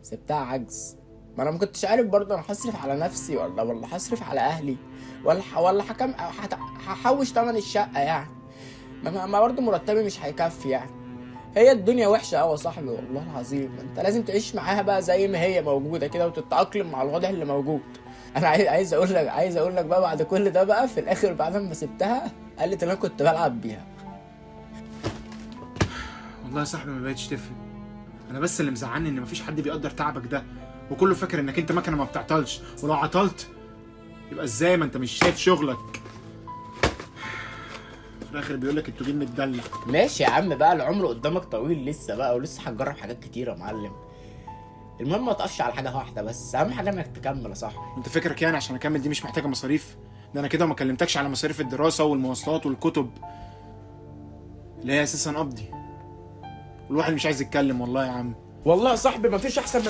سبتها عجز. ما انا ما كنتش عارف برضه انا هصرف على نفسي ولا هصرف على اهلي ولا حكم هحوش تمن الشقة يعني. ما برضه مرتبي مش هيكفي يعني. هي الدنيا وحشة قوي يا صاحبي والله العظيم. انت لازم تعيش معاها بقى زي ما هي موجودة كده وتتاقلم مع الوضع اللي موجود. انا عايز اقول لك بقى بعد كل ده بقى في الاخر بعد ما سبتها قالت ان انا كنت بلعب بيها. والله يا صاحبي ما بقتش تفرق. انا بس اللي مزعلني ان مفيش حد بيقدر تعبك ده، وكله فاكر انك انت مكنه ما بتعطلش، ولو عطلت يبقى ازاي ما انت مش شايف شغلك. في الاخر بيقول لك انتوا جيل متدلع. ماشي يا عم بقى، العمر قدامك طويل لسه بقى، ولسه هتجرب حاجات كتيرة يا معلم. المهم ما تقفش على حاجة واحدة بس، اهم حاجة انك تكمل يا صاحبي. انت فكرك يعني عشان اكمل دي مش محتاجه مصاريف؟ ده انا كده وما كلمتكش على مصاريف الدراسة والمواصلات والكتب اللي هي اساسا قبضي، والواحد مش عايز يتكلم والله يا عم. والله يا صاحبي مفيش احسن من